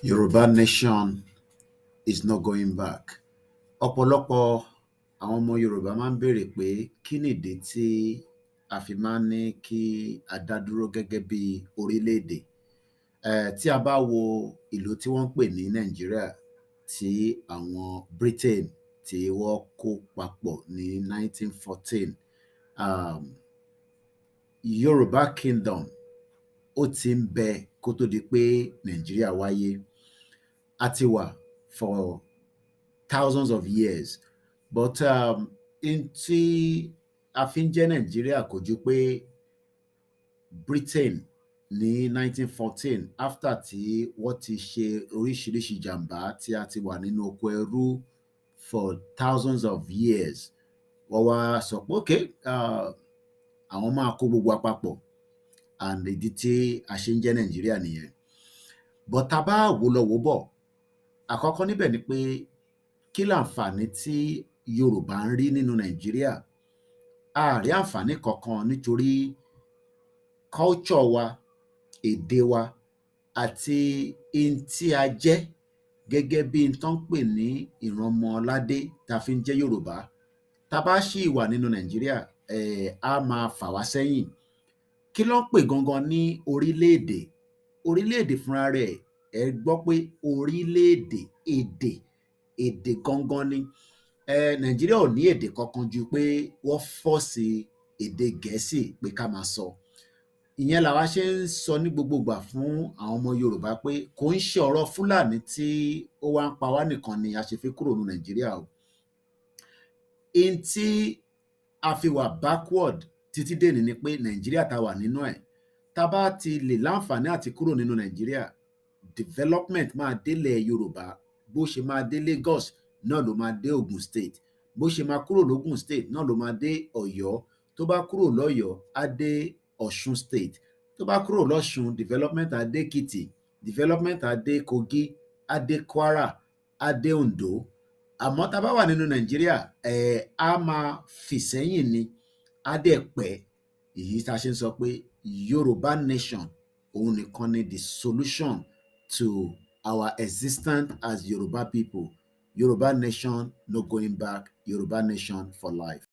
Yorùbá nation is not going back. Ọ̀pọ̀lọpọ̀ àwọn ọmọ Yorùbá máa ń béèrè pé kí nìdí tí a fi máa ń ní kí a dá dúró gẹ́gẹ́ bí orílẹ̀-èdè. Tí a bá wo ìlú tí wọ́n ń pè ní Nàìjíríà tí àwọn Britain tí wọ́n kó papọ̀ ní 1914, Yorùbá Kingdom ó ti ń bẹ kó tó di pé Nàìjíríà wáyé. A ti wà for thousands of years, but n tí a fi ń jẹ́ Nàìjíríà kò ju pé Britain ní 1914, after tí wọ́n ti ṣe oríṣiríṣi jàǹbá tí a ti wà nínú oko ẹrú for thousands of years, wọ́n wá sọ pé okay, àwọn máa kó gbogbo wa papọ̀, and ìdí tí a ṣe ń jẹ́ Nàìjíríà nìyẹn. But tá a bá wò lọ wò bọ̀, àkọ́kọ́ níbẹ̀ ni pé kí làǹfààní tí Yorùbá ń rí nínú Nàìjíríà? A à rí àǹfààní kankan nítorí culture wa, èdè wa àti n tí a jẹ́ gẹ́gẹ́ bí n tán ń pè ní ìran ọmọládé tá a fi ń jẹ́ Yorùbá. Tá a bá ṣì wà nínú Nàìjíríà, á máa fà wá sẹ́yìn. Kí ló ń pè gangan ní orílẹ̀-èdè? Orílẹ̀-èdè fúnra rẹ̀, ẹ gbọ́ pé orílẹ̀-èdè, èdè, èdè gangan ni. Nàìjíríà ò ní èdè kankan ju pé wọ́n force èdè Gẹ̀ẹ́sì pé ká máa sọ. Ìyẹn làwa ṣe ń sọ ní gbogbo ìgbà fún àwọn ọmọ Yorùbá pé kò ń ṣe ọ̀rọ̀ Fúlàní tí ó wá ń pa wá nìkan ni a ṣe fi kúrò ní Nàìjíríà o. N tí a fi wà backward títí dèní ni pé Nàìjíríà tá a wà nínú ẹ̀, tá a bá ti lè láǹfààní àti kúrò nínú Nàìjíríà, development máa délẹ̀ Yorùbá. Bó ṣe máa dé Lagos náà ló máa dé Ogun State, bó ṣe máa kúrò lógùn State náà ló máa dé Ọ̀yọ́, tó bá kúrò lọ́yọ̀ọ́ á dé Ọ̀ṣun State, tó bá kúrò lọ́ṣun, development á dé Èkìtì, development á dé Kogi, á dé Kwara, á dé Ondo. Àmọ́ tá a bá wà nínú Nàìjíríà, á máa fì sẹ́yìn ni, á dẹ̀ pẹ́. Èyí tá a ṣe ń sọ pé Yorùbá nation òun nìkan ni the solution to our existence as Yorùbá people. Yorùbá nation, no going back. Yorùbá nation for life.